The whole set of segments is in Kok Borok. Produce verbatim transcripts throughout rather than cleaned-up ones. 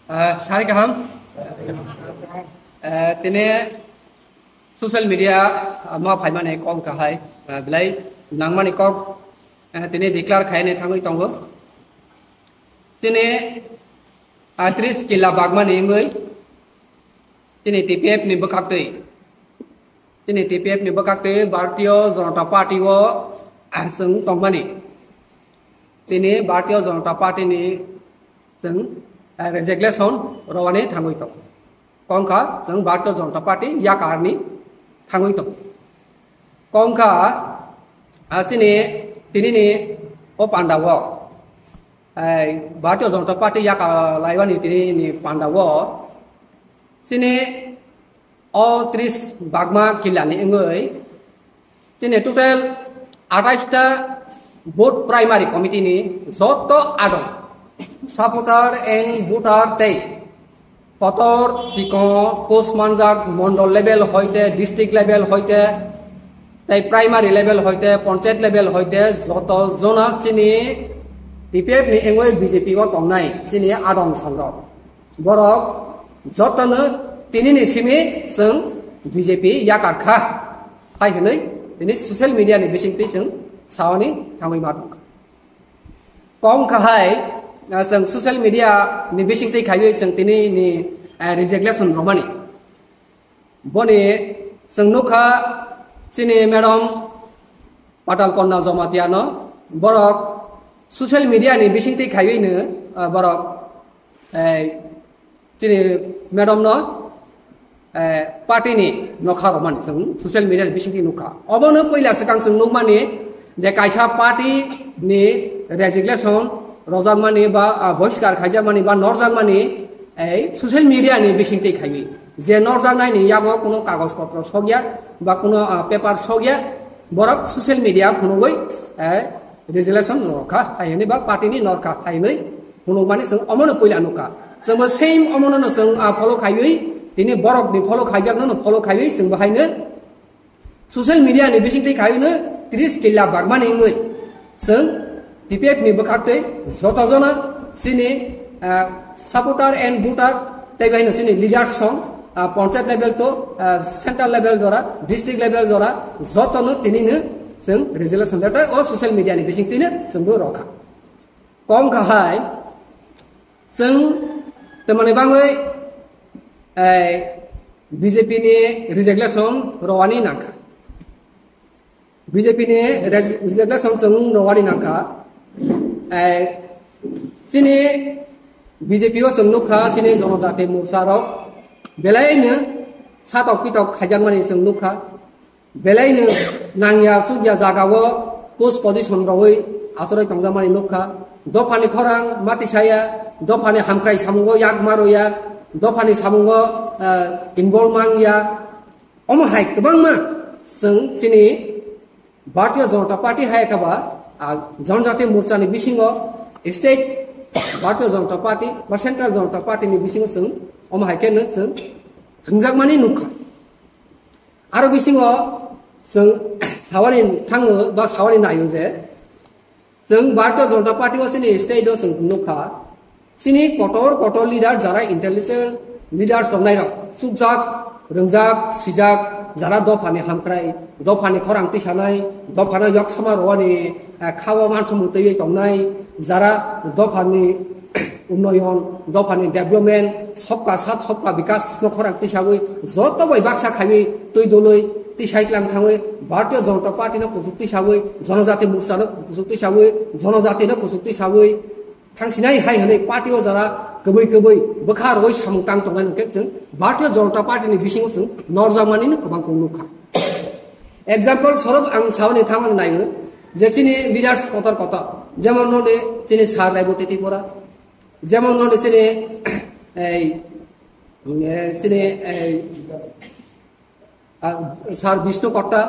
Ah, sai kaham. Ah, tini social media, ah, ma phaimani kok kahai, ah, belai nangmani kok, ah, tini declare khaini thangwi tongo. Chini, ah, tris killa bagmani wngwi chini T P F ni bwkhaktwi, chini T P F ni bwkhaktwi Bharatiya Janata Party o, ah, chwng tongmani. Tini Bharatiya Janata Party ni chwng, ah, resignation rwani thangwi tong. Kongkha chwng Bharatiya Janata Party yakarni thangwi tong. Kongkha, ah, chini tinini o panda o, ai, Bharatiya Janata Party yaka laiwani tinini panda o, chini o tris bagma killani wngwi, chini total atais ta booth primary committee ni joto adong, supporter and voter tei kotor chikon post manjak mondol level hoite, district level hoite, tei primary level hoite, panchayat level hoite, joto jona chini T P F ni wngwi B J P o tongnai chini adong songrok. Borok jotono tinini simi chwng B J P yakar kha, hai hwnwi tini social media ni bisingtwi chwng saoni thangwi ma tongkha. Kong kahai, ah, chwng social media ni bisingtwi khaiwi chwng tini ni, ah, resignation romani. Boni chwng nukha chini madam Patal Konna Jamatia no, borok social media ni bisingtwi khaiwi no, ah, borok, eh, chini madam no, eh, party ni nokha romani chwng social media ni bisingtwi nukha. Obono puila swkang chwng nukmani je kaisa party ni resignation rojakmani ba, ah, bohiskar khaijakmani ba norjakmani ei social media ni bisingtwi khaiwi. Je norjaknai ni yago kuno kagoj potro sokya ba kuno, ah, paper sokya, borok social media phunugwi, eh, resignation norkha, hai hwnwi ba party ni norkha, hai hwnwi phunukmani chwng omono puila nukha. Chwngbo same omono no chwng, ah, follow khaiwi, tini borok ni follow khaijakno no follow khaiwi chwngbo haino social media ni bisingtwi khaiwi no tris killa bagmani wngwi chwng T P F ni bwkhaktwi joto jona chini, ah, supporter and voter tei bai no chini leaders song, ah, panchayat level to, ah, central level jora, district level jora, joto no tini no chwng resignation letter o social media ni bisingtwi no chwngbo rokha. Kong kahai chwng temani bangwi, eh, B J P ni resignation rowani nangkha. B J P ni res-, resignation chwng rowani nangkha. Eh, chini B J P o chwng nukha, chini Jonojati Morcha rok belaino satok pitok khaijakmani chwng nukha. Belaino nangya chukya jagao post position rogwi achoroi tongjakmani nukha. Dophani khorang mati saya, dophani hamkrai samungo yak maroya, dophani samungo, eh, involve mangya. Omo hai kwbangma chwng chini Bharatiya Janata Party hai khe ba, ah, Janajati Morcha ni bisingo state Bharatiya Janata Party ba Central Janata Party ni bisingo chwng omo hai khe no chwng thwngjakmani nukha. Aro bisingo chwng sawani thango ba sawani naio je, chwng Bharatiya Janata Party o chini state o chwng nukha, chini kotor kotor leader, jara intellectual leaders tongnai rok, chukjak, rwngjak, sijak, jara dophani hamkrai, dophani khorang tisanai, dophano yoksama rwani, eh, khao mansamung twiwi tongnai, jara dophani unnoyon, dophani development, sobka sat sobka bikas no khorang tisawi, joto bai baksa khaiwi twi dului tisai tlang thangwi, Bharatiya Janata Party no kuchuk tisawi, Janajati Morcha no kuchuk tisawi, Janajati no kuchuk tisawi thangsinai hai hwnwi party o jara kwbwi kwbwi bwkha rwui samung tang tongnai hwnkhe chwng Bharatiya Janata Party ni bisingo chwng norjakmani no kwbang kung nukha. Example sorof ang sauni thangmani naio je chini leaders kotor kotor, jemon noni chini Sir Reboti Tripura, jemon noni chini, ei, eh, chini, ei, ah, Sir Bishnu Katta,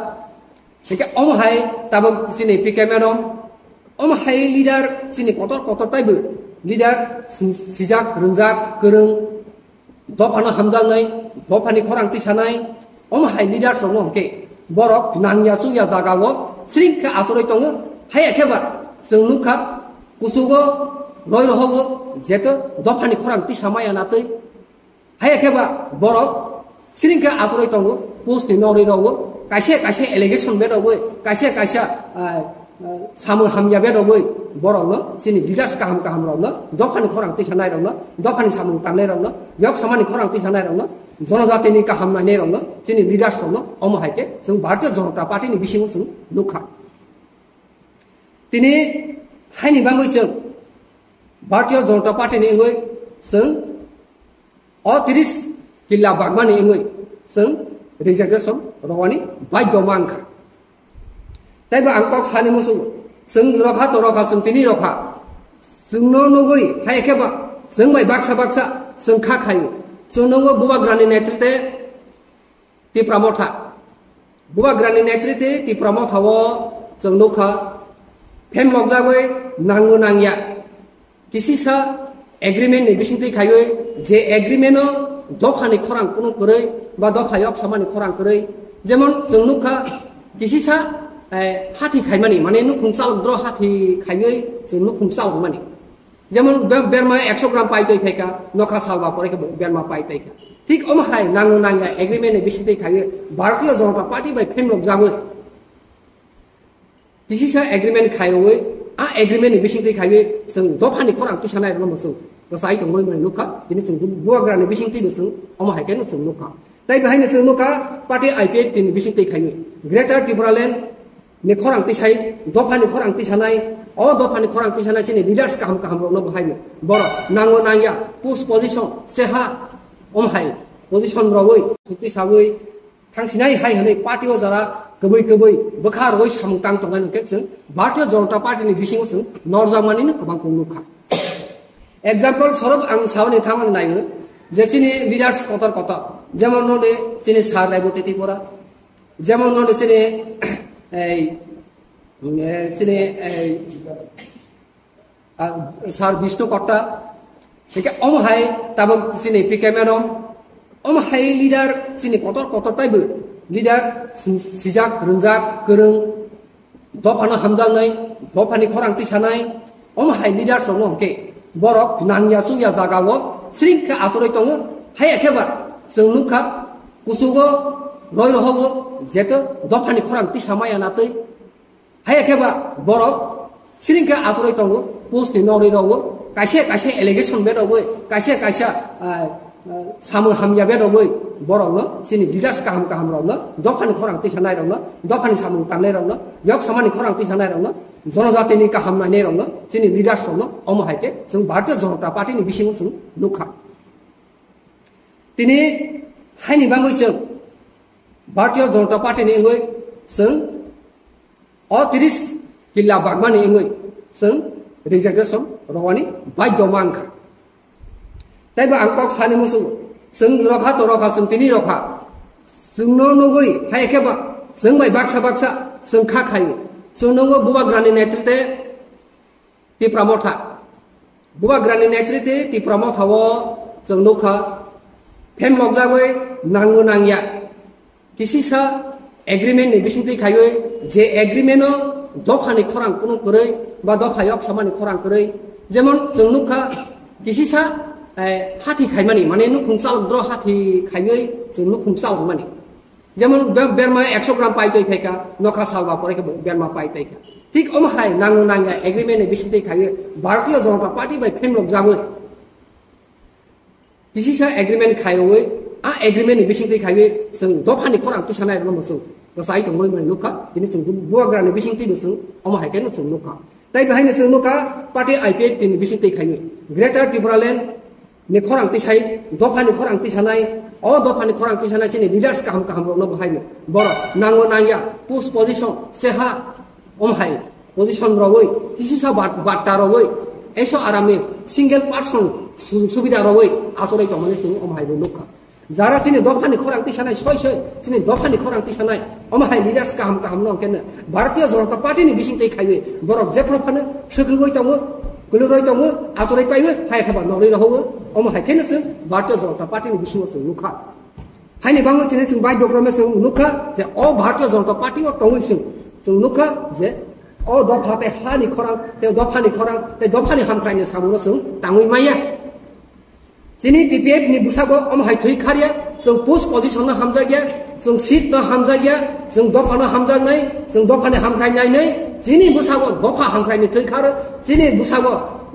hingke omo hai tabok chini P K madam, omo hai leader chini kotor kotor taibo leader si-, sijak, rwngjak, kwrwng, dophano hamjaknai, dophani khorang tisanai, omo hai leaders rokno hwnkhe borok nangya chukya jagao sring khe achorwi tongo, haiya khe ba chwng nukha kuchugo roi rohogo, jeto dophani khorang tisa maya na twi. Haya khe ba borok siring khe achoroi tongo, post ni noroi rogo, kaisa kaisa allegation bedogoi, kaisa kaisa, ah, ah, samung hamya bedogoi borokno, chini leaders kaham kaham rokno, dophani khorang tisa nai rokno, dophani samung tangnai rokno, yok samani khorang tisa nai rokno, jonojatini kaham nainai rokno, chini leaders rokno omo hai khe chwng Bharatiya Janata Party ni bisingo chwng nukha. Tini haini bangwi chwng Bharatiya Janata Party ni wngwi chwng o tiris killa bagmani wngwi chwng resignation rwani badhyo mankha. Taibo ang kok sani muchungo, chwng rokha to rokha, chwng tini rokha. Chwngno nugwi hai khe ba chwng bai baksa baksa chwng kha khaio. Chwng nungwi Bubagrani netrite Tipra Motha. Bubagrani netrite Tipra Motha o chwng nukha, phemlokjagwi nango nangya kisisa agreement ni bisingtwi khaiwi, je agreement o dophani khorang kunu kwrwi ba dopha yok samani khorang kwrwi, jemon chwng nukha kisisa, eh, hathi khaimani, mane nukhung chalok dro hathi khaiwi chwng nukhung chalok mani. Jemon be-, berma ekso gram pai twi phaikha, nokha salba pore khe berma pai twi kha. Thik omo hai nango nangya agreement ni bisingtwi khaiwi Bharatiya Janata Party bai phemlokjagwi kisisa agreement khaiwi, a agreement ni bisingtwi khaiwi chwng dophani khorang tisanai rwno chwng kwchai tongwi mani nukha, tini chwng Bubagrani bisingtwi bo chwng omo hai khe no chwng nukha. Tai bahai no chwng nukha party I P F T ni bisingtwi khaiwi Greater Tipraland ni khorang tisai, dophani khorang tisanai, o dophani khorang tisanai chini leaders kaham kaham rokno bo hai no. Borok nango nangya, post position, seha, omo hai position rogwi, chukti sawi, thangsinai hai hwnwi party o jara kwbwi kwbwi bwkha rwui samung tang tongnai hwnkhe chwng Bharatiya Janata Party ni bisingo chwng norjakmani no kwbang kung nukha. Example sorof ang sauni thangmani naio je chini leaders kotor kotor, jemon node chini Sir Reboti Tripura, jemon node chini ei, eh, chini ei, ah, Sir Bishnu Katta, hingke omo hai tabok chini P K madam, omo hai leader chini kotor kotor taibo leader si-, sijak, rwngjak, kwrwng, dophano hamjaknai, dophani khorang tisanai, omo hai leaders rokno hwnkhe borok nangya chukya jagao siring khe achorwi tongo, haiya khe ba chwng nukha kuchugo roi rohogo jeto dophani khorang tisa maya na twi. Haiya khe ba borok siring khe achorwi tongo, post ni norwi rogo, kaisa kaisa allegation bedogwi, kaisa kaisa, ah, ah, samung hamya bedogwi borokno, chini leaders kaham kaham rokno, dophani khorang tisanai rokno, dophani samung tangnai rokno, yok samani khorang tisanai rokno, jonojatini kaham nainai rokno, chini leaders rokno omo hai khe chwng Bharatiya Janata Party ni bisingo chwng nukha. Tini haini bangwi chwng Bharatiya Janata Party ni wngwi chwng o tiris killa bagmani wngwi chwng resignation rwani badhyo mankha. Taibo ang kok sani muchungo, chwng rokha to rokha, chwng tini rokha. Chwngno nugwi hai khe ba chwng bai baksa baksa chwng kha khaio. Chwng nungwi Bubagrani netrite Tipra Motha. Bubagrani netrite Tipra Motha o chwng nukha, phemlokjagwi nango nangya kisisa agreement ni bisingtwi khaiwi, je agreement o dophani khorang kunu kwrwi ba dopha yok samani khorang kwrwi, jemon chwng nukha kisisa, eh, hathi khaimani, mane nukhung chalok dro hathi khaiwi chwng nukhung chalok mani. Jemon be-, berma ekso gram pai twi phaikha, nokha salba pore khe berma pai twi kha. Thik omo hai nango nangya agreement ni bisingtwi khaiwi Bharatiya Janata Party bai phemlokjagwi kisisa agreement khaiwi, a agreement ni bisingtwi khaiwi chwng dophani khorang tisanai rwno chwng kwchai tongwi mani nukha, tini chwng Bubagrani bisingtwi bo chwng omo hai khe no chwng nukha. Tai bahai no chwng nukha party I P F T ni bisingtwi khaiwi Greater Tipraland ni khorang tisai, dophani khorang tisanai, o dophani khorang tisanai chini leaders kaham kaham rokno bo haino. Borok nango nangya, post position, seha, om hai position rogwi, kisisa bat-, batta rogwi, eso arami single person su-, subida rogwi achoroi tongmani chwng om hai bo nukha. Jara chini dophani khorang tisanai soi soi, chini dophani khorang tisanai, omo hai leaders kaham kaham no hwnkhe Bharatiya Janata Party ni bising twi khaiwi, borok jephru phano swkangwi tongo, kwlwrwi tongo, achorwi paiwi, hai khe ba norwi rohogo, omo hai khe no chwng Bharatiya Janata Party ni bisingo chwng nukha. Haini bangwi chini chwng bai dokrome chwng nukha je o Bharatiya Janata Party o tongwi chwng, chwng nukha je O dopha tei hani khorang, tei dophani khorang, tei dophani hamkrai ni samung no chwng tangwi maya. Chini T P F ni bwsago omo hai thwi kharya, chwng post position no hamjakya, chwng seat no hamjakya, chwng dopha no hamjaknai, chwng dophani hamkrai nainai, chini bwsago dopha hamkrai ni thwi kharo, chini bwsago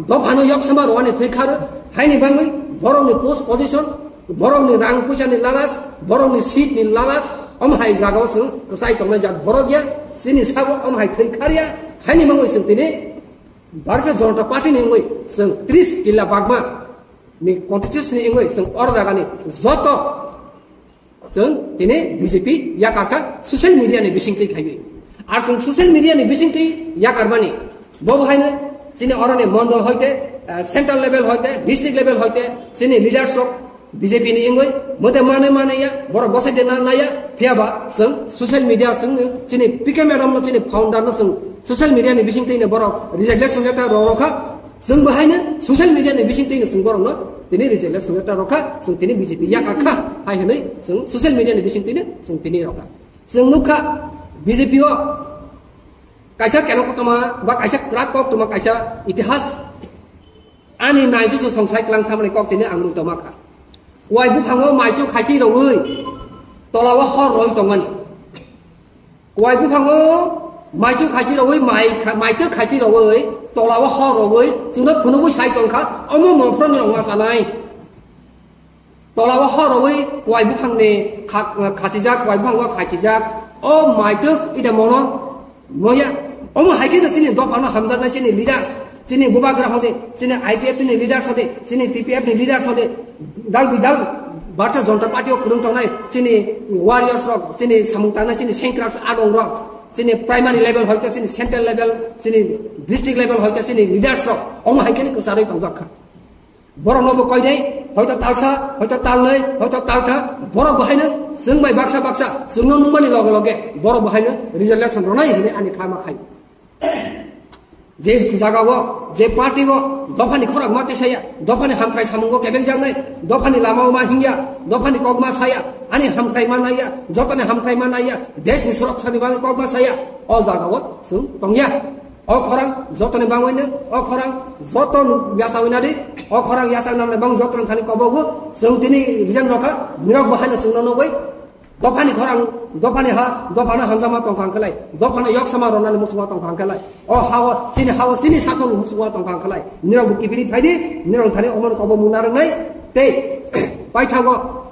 dopha no yoksama rwani thwi kharo, haini bangwi borok ni post position, borok ni rang puisa ni lalas, borok ni seat ni lalas, omo hai jagao chwng kwchai tongnai jat borok ya, chini sabo omo hai thwi kharya, haini bangwi chwng tini Bharatiya Janata Party ni wngwi chwng tris killa bagma ni constituency ni wngwi chwng oro jagani joto chwng tini B J P yakarkha social media ni bisingtwi khaiwi. Ar chwng social media ni bisingtwi yakarmani bo bo haino chini oroni mondol hoite, eh, central level hoite, district level hoite chini leaders rok B J P ni wngwi mote manwi manwi ya, borok bosai de na naya, phiya ba chwng social media chwng chini P K madam no chini founder no chwng social media ni bisingtwi ni borok reject le songjak ta rok rokha, chwng bo haino social media ni bisingtwi ni chwng borok no tini reject le songjak ta rokha, chwng tini B J P yakarkha hai hinwi chwng social media ni bisingtwi ni chwng tini rokha. Chwng nukha B J P o kaisa keno koktwma ba kaisa kwrak koktwma kaisa itihas ani naisu song sai klang thamani kok tini ang nukha. Kuai buphango maichu khaichi rogwi tolao hor roi tongmani. Kuai buphango maichu khaichi rogwi mai kha-, maitwk khaichi rogwi tolao hor rogwi chwngno phunugwi sai tongkha omo mongphoroni rongma sanai. Tolao hor rogwi kuai buphangni kha-, khachijak, kuai buphango khaichijak. O maitwk ida mono moya. Omo hai khe chini dophano hamjaknai chini leaders, chini bubagra hode, chini I P F ni leaders hode, chini T P F ni leaders hode, dal bidal Bharatiya Janata Party o kwrwng tongnai chini warriors rok, chini samung tangnai chini sengkrak adong rok, chini primary level hoite, chini central level, chini district level hoite, chini leaders rok omo hai khe kwcharwi tongjak kha. Borok no bo koinai, hoito talsa, hoito talnai, hoito taltha, borok bo haino chwng bai baksa baksa, chwngno nukmani loge loge, borok bo haino resolution rwnai hinwi ani kha ma khai. Je jagao, je party o, dophani khorang ma tisaya, dophani hamkrai samungo kebeng jaknai, dophani lama o ma hingya, dophani kok ma saya, ani hamkrai ma naiya, jotoni hamkrai ma naiya, desh ni suroksha ni bagwi kok ma saya, o jagao chwng tongya. O khorang jotoni bangwino, o khorang joto yasawi nadi, o khorang yasak nangnai bang jotoni thani kobogo, chwng tini rijang rokha, nirok bo haino chwngno nugwi, dophani khorang, dophani ha, dophano hamjakma tongkha hwnkhe lai, dophano yoksama rwnani muchungma tongkha hwnkhe lai, o hao, chini hao, chini sakao muchungma tongkha hwnkhe lai, nirok bo kibiri phaidi, nirok thani omono kobo mung narwknai, tei paithago,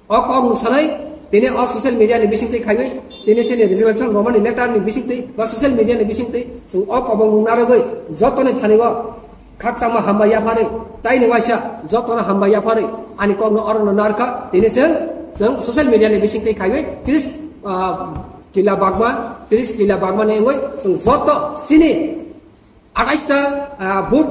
O kok no sanai, tini o social media ni bisingtwi khaiwi, tini chini resolution romani letter ni bisingtwi, ba social media ni bisingtwi, chwng o kobong mung narwgwi, jotoni thani o khakchangma hambai yapharwi, taini waisa, jotoni hambai yapharwi, ani kok no oro no narwkha, tini chwng, chwng social media ni bisingtwi khaiwi, tris, ah, kila bagma, tris kila bagma ni wngwi, chwng joto chini Atais ta, ah, booth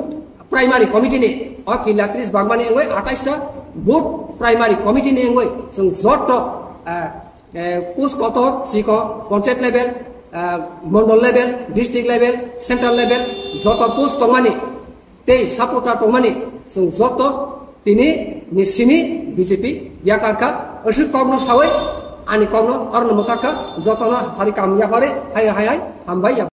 primary committee ni, o kila tris bagmani wngwi atais ta booth primary committee ni wngwi chwng joto, ah, eh, post kotor, siko, panchayat level, ah, mondol level, district level, central level, joto post tongmani, tei supporter tongmani, chwng joto tini ni simi B J P yakarkha, aswk kokno sawi, ani kokno arno mwkakha, jotono hari kam yapharwi, hai, hai, hai, hambai yapharwi.